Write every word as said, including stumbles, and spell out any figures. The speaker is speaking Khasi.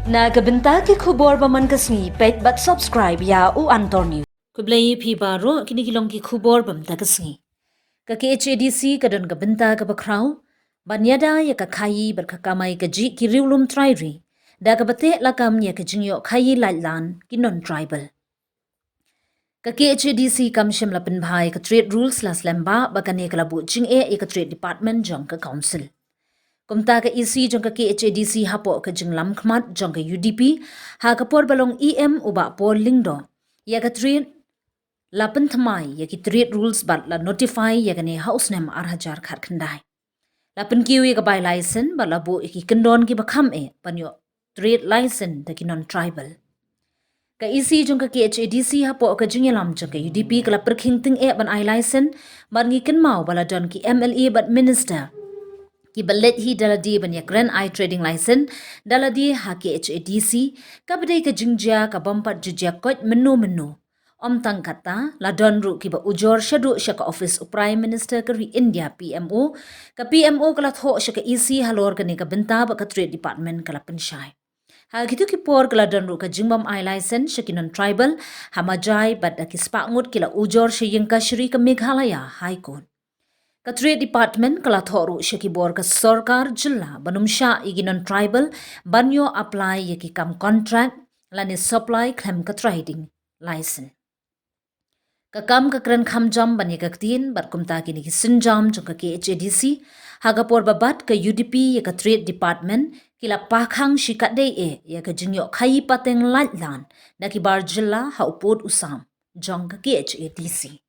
Na ka bynta ki khubor ba man ka sngi, peit bad subscribe ïa u Antor News. Khublei ïa phi baroh, kine ki long ki khubor ba mynta ka sngi. Ka K H A D C ka don ka bynta kaba khraw ban ïada ïa ka khaïi bad ka kamai kajih ki riewlum trai ri da kaba teh lakam ïa ka jingïoh khaïi laitlan ki non-tribal. Ka K H A D C kam shym la pynbha ïa ka trade rules, la slem bha ba kane ka la buh jingeh ïa ka trade department jong ka council. Kumta ka E C jong ka K H A D C hapoh ka jinglam khmat jong ka U D P ha ka por ba long E M u Bah Paul Lyngdoh, ïa ka trade, la pynthymmai ïa ki trade rules bad la notify ïa kane ha u snem ar hajar khatkhyndai. La pynkiew ïa ka bai license bad la buh ïa ki kyndon kiba kham eh ban ïoh trade license da ki non-tribal. Ka E C jong ka K H A D C hapoh ka jingïalam jong ka U D P ka la pyrkhing tyngeh ban ai license, bad ngi kynmaw ba la don ki M L A bad minister kiba leit hi da lade ban ïakren ai trading license da lade ha K H A D C, kaba dei ka jingjia ka bym pat ju jia koit mynno mynno. Ym tang katta, la don ruh kiba ujor shaduh sha ka office u Prime Minister ka ri India, P M O. Ka P M O ka la thoh sha ka E C halor kane ka bynta bad ka trade department ka la pynshai. Ha kito ki por ka la don ruh ka jingbym ai license sha ki non-tribal ha Majai bad da ki spah ngut ki la ujor sha ïingkashari ka Meghalaya High Court. Ka trade department ka la thoh ruh sha ki bor ka sorkar jylla ban ym shah ïa ki non-tribal ban ïoh apply ïa ki kam contract lane supply khlem ka trading license. Ka kam ka kren kham jam ban ïa ka ktien bad kumta kine ki sienjam jong ka K H A D C ha ka por ba bat ka U D P ïa ka trade department ki la pakhang shikatdei eh ïa ka jingïoh khaïi pateng laitlan da ki bar jylla ha u pud u sam jong ka K H A D C.